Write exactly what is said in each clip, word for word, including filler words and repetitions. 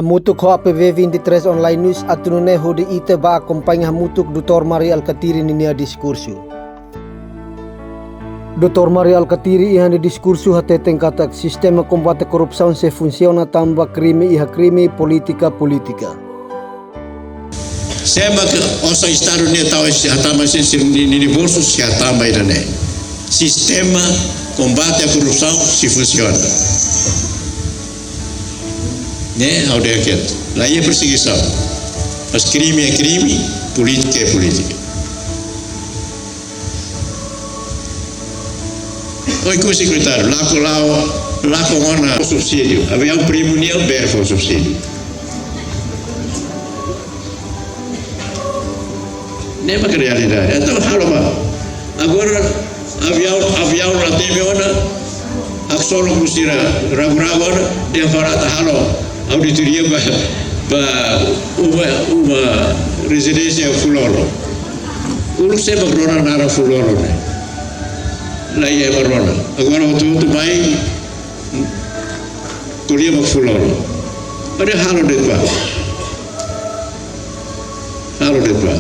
Hamutuk ho A P V vinte e três Online News, atu nune'e hodi ita bá akompaña hamutuk Doutór Mari Alkatiri ninia diskursu. Doutór Mari Alkatiri iha nia diskursu hateten katak sistema kombate korrupsaun sei funsiona tanba krime iha krime, polítika polítika. Sé mak osan Estadu ne'e tau ese hatama ese sira-nia, nia, nia bolsu sei hatama ida-ne'e. Sistema kombate à korrupsaun sei funsiona. Ne'e, ha'u dehan katak la iha persegisaun. Mas krime é krime, polítika é polítika. Oi, ku sekretáriu, lakon, lakon, lakon ona subsídiu. Aviaun primu nian bele fó subsídiu. Ne'e mak realidade. Entaun, halo bá. Agora, aviaun, aviaun la temi ona, haksolok sira ragu-ragu ona, dehan para atu halo auditoria ba, ba uma, uma rezidénsia Fuloro. Uluk sé mak rona naran Fuloro ne'e? La iha ema rona. Agora hotu-hotu mai ko'alia mak Fuloro. Entaun halo de'it bá. Halo de'it bá.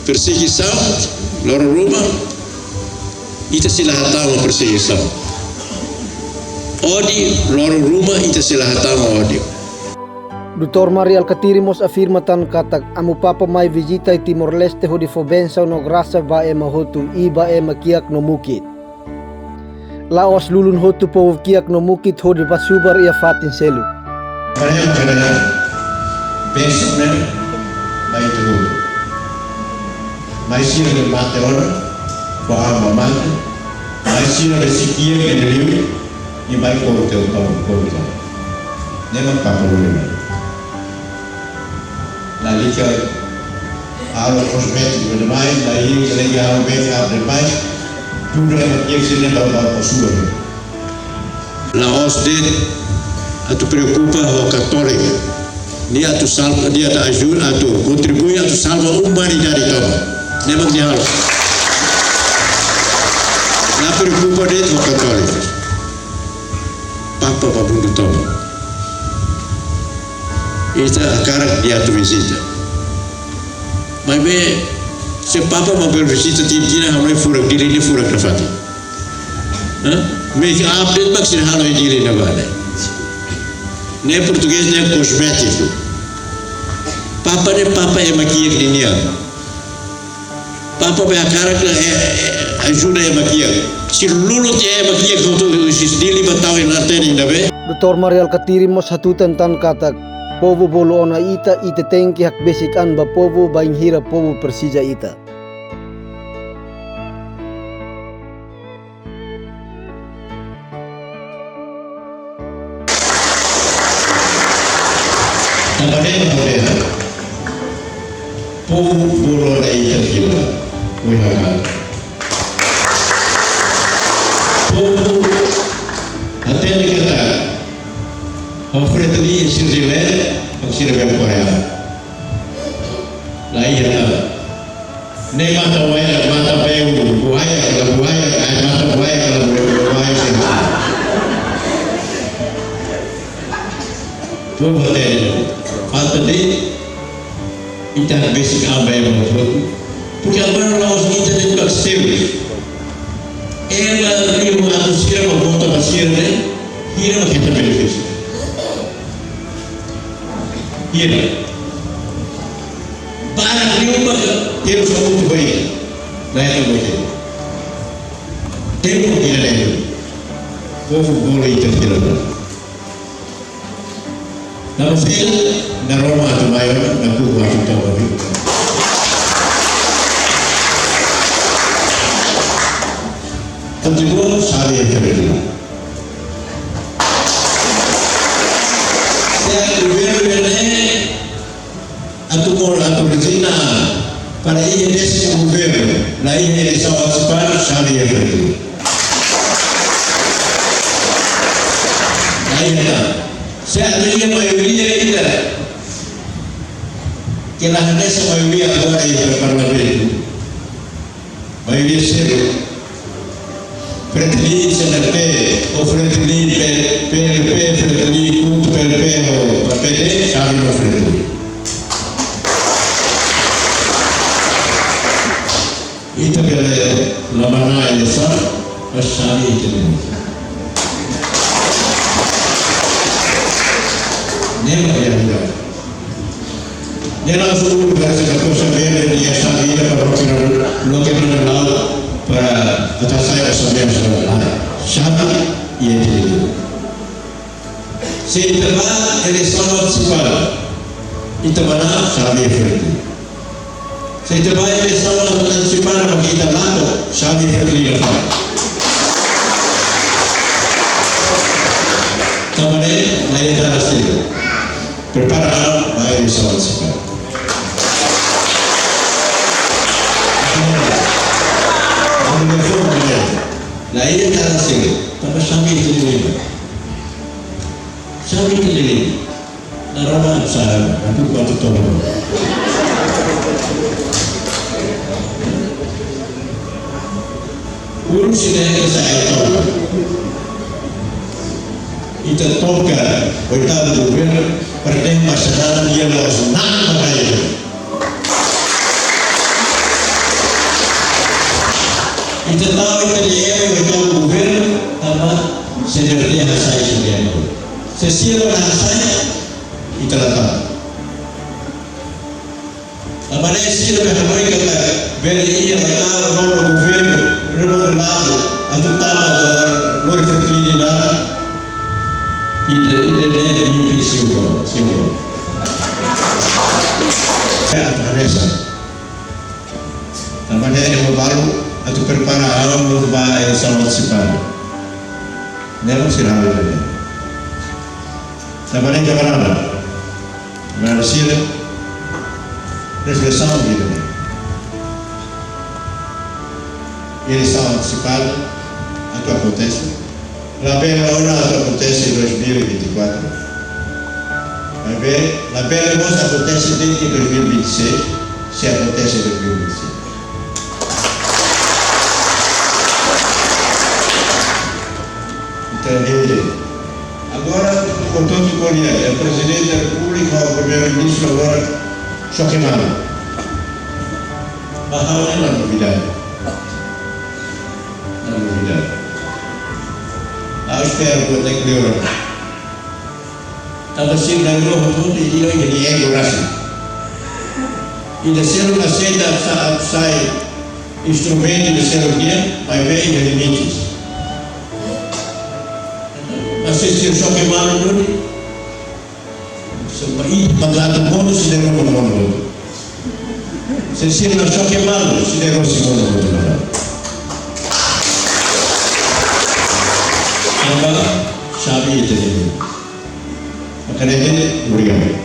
Persegisaun, loron ruma, ita sei la hatama persegisaun. Ódiu, loron ruma, ita sei la hatama ódiu. Doutór Mari Alkatiri mós afirma tan katak Amu Papa mai vizita iha Timor-Leste hodi fó bensaun no grasa ba ema hotu, i ba ema kiak no mukit. La'ós lulun hotu povu kiak no mukit hodi bá subar iha fatin seluk. Para yang kena bensaun ne'e ba ita hotu. Mai sira ne'ebé mate ona, ba an ba mate. Mai sira ne'ebé sei kiak ne'e liu, i mai koru teu koru koru teu. Ne'e mak Papa lori. Lalika halo kosmétiku demais, lalika halo make-up demais, tudu ema kiak sira-ne'e bá, bá, bá subar. La'ós de'it atu preokupa ho katólika. Nia atu salva, nia atu ajuda, atu kontribui, atu salva umanidade tomak. Ne'e mak nia halo. La preokupa de'it ho katólika. Papa ba mundu tomak. Ita hakarak nia atu vizita. Maibé, se Papa mak bele vizita tinan-tinan, ha'u hanoin furak, Dili ne'e furak nafatin. Hah? Make-up de'it mak sira halo iha Dili ne'ebá ne'e. Ne'e portugés dehan kosmétiku. Papa ne'e Papa ema kiak ninian. Papa be hakarak la, eh, eh, ajuda ema kiak. Sira lulun tiha ema kiak hotu husi Dili ba tau iha Artene ida be. Doutór Mari Alkatiri mós hatutan tan katak, povu bolu ona ita, ita tenke hakbesik an ba povu bainhira povu presiza ita. Tanba ne'e mak ha'u dehan, povu bolu ona ita fila, oi haka. Povu hatene katak, ho Fretilin sira-ne'e, mak sira bele Koreia. La iha tan. Ne'e matan wayar, matan beu, buaya, kala buaya, ai matan buaya, kala buaya, buaya, sira. Povu hatene, falta de'it, ita besik an ba ema hotu. Porque agora la'ós ita de'it mak sei. Ema liu atu sira mak vota ba sira ne'e, hira mak hetan benefísiu. Hira. Barak liu mak terus kamu tu baik. Lain kamu tu. Tempu kita dah itu. Povu bolu ita fila. Nama fila, na Roma atu mai ona, na kuku atu tau abi. Kontinua sali yang kedua. Atu mor atu rezina para iha désimu governu, la iha eleisaun antesipada, sali efetivu. La iha tan. Se atu iha maioria ida, ke la hanesan maioria agora iha Parlamentu. Maioria seluk. Fretilin, C N R T, ou Fretilin, P-, P L P, Fretilin, KHUNTO, P L P, ou P P D, xave no Fretilin. Ita bele la manán eleisaun, mas xave ita-nia lian. Ne'e mak ita-nia lian. Ne'e la'ós atu, parese ke atu xave ita-nia lian, xave ita para loke, loke ita-nia la'o para atu hasai orsamentu nasionál. Xave ita-nia lian. Se ita bá eleisaun antesipada, ita manán, xave Fretilin. Se ita bá eleisaun antesipada, maibé ita la to'o, xave Fretilin la fó. Tanba ne'e, la iha tara seluk. Prepara an ba eleisaun antesipada. La iha tara seluk. Tanba xave Fretilin. Xave Fretilin. Naroman sara, atu kuandu tolu. Urus ida ke sa e tolu. Ita toka oitavu governu, perdem pasaran dia los nak pakai. Ita tau ita-nia ema oitavu governu, tanba sira-ne'e hasai sira-nia. Se sira la hasai, ita la tau. Tanba ne'e sira be hanoin katak bele iha ba tau rona governu, rona ladu, atu tama ba lori Fretilin nian. Ida, ida-ne'e ita mimpi simbol, simbol. Atu hanesan. Tanba ne'e ema balu atu prepara an ba eleisaun antesipada. Ne'e mak sira halo ne'e. Tanba ne'e kamarada. Kamarada sira, reflesaun ida-ne'e. Eleisaun antesipada atu akontese. Labele ona atu akontese dois mil e vinte e quatro. Maibé, labele mós akontese de'it dois mil e vinte e seis, se akontese dois mil e vinte e seis. Entaun, eh, agora, portantu, ko'alia, eh, Prezidente da Repúblika, o Primeiru-Ministru agora, xoke malu. Ba ha'u ne'e la novidade. La novidade. Ha'u espera katak ne'e kleur. Tanba sira-ne'e hotu-hotu iha nia ego rasik. Ida seluk aseita sa-, sai instrumentu ida seluk nian, maibé iha limites. Mas se sira xoke malu duni, se ba i pagatu monu sira-ne'e monu monu. Se sira la xoke malu, sira-ne'e rosi monu monu. Tanba xave ita-nia lian. Maka ne'e, obrigadu.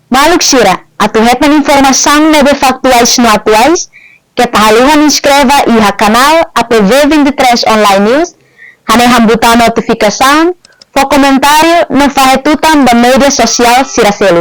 Maluk sira, atu hetan informasaun ne'ebé faktuais no atuais, keta haluha inskreve iha kanál A P V vinte e três Online News, hanehan butaun notifikasaun, fó komentáriu no fahe tutan ba média sosiál sira seluk.